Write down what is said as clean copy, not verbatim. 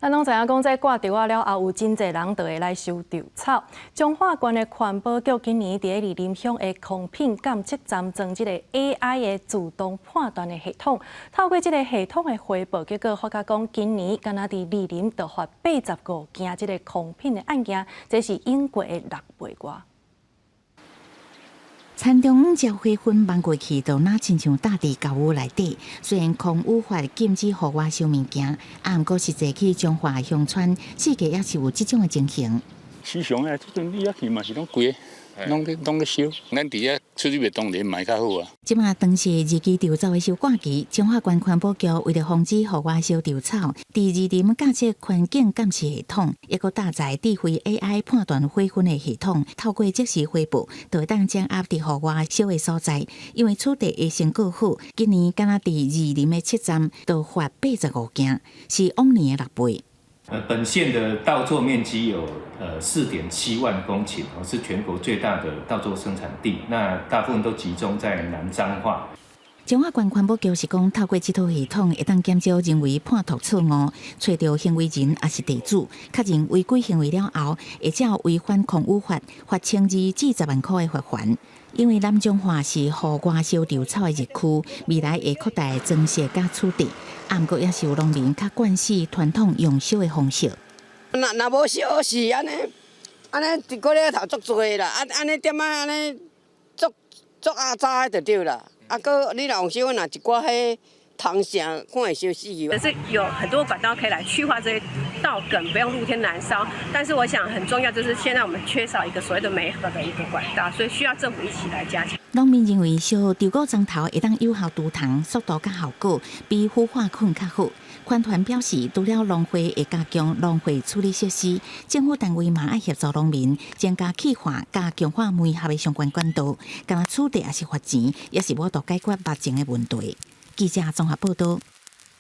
咱攏知影講，這割稻仔了後，有真濟人就會來收稻草。彰化縣的環保局今年佇二林鄉的空品監測站裝這個 AI 的自動判斷的系統，透過這個系統的回報結果，發覺講今年敢若佇二林就發85件這個空品的案件，這是往過的6倍外。田中焦灰粉望過去，就若親像罩佇舊雨內底。雖然空污法禁止戶外燒物件，啊，毋過實際去彰化鄉村，四界也是有這種的情形。時常啊，這陣你遐去嘛是攏規个，攏咧燒。咱佇遐處理袂當然嘛較好啊。這馬當是二期稻草的收割期，彰化縣環保局為著防止戶外燒稻草，佇二林架設環境監視系統，抑閣搭載智慧 AI 判斷火焚的系統，透過即時回報，就會當掌握佇戶外燒的所在。因為取締的成果好，今年敢若佇二林的七站就發85件，是往年的6倍。本縣的稻作面積有4.7萬公頃，是全國最大的稻作生產地。那大部分都集中在南彰化。彰化縣環保局是講，透過這套系統，會當減少人為判讀錯誤，揣著行為人抑是地主，確認違規行為了後，會照違反空污法，罰1002至10萬塊的罰鍰。因為南彰化是戶外燒稻草的熱區，未來會擴大裝設佮取締。啊，毋過也是有農民較慣勢傳統用燒的方式。若若無燒是按呢，按呢一個禮頭足濟啦，啊按呢點仔按呢足足阿雜的就對啦。啊，閣你若用燒，若一寡彼蟲啥，看會燒死去。可是有很多管道可以來去化這些稻梗，不用露天燃燒。但是我想很重要，就是現在我們缺少一個所謂的媒合的一個管道，所以需要政府一起來加強。農民認為燒稻穀磚頭會當有效除蟲，速度佮效果比腐化菌較好。環團表示，除了農會會加強農廢處理設施，政府單位嘛愛協助農民增加氣化佮強化媒合的相關管道，敢若取締抑是罰錢，也是無法度解決目前的問題。記者綜合報道。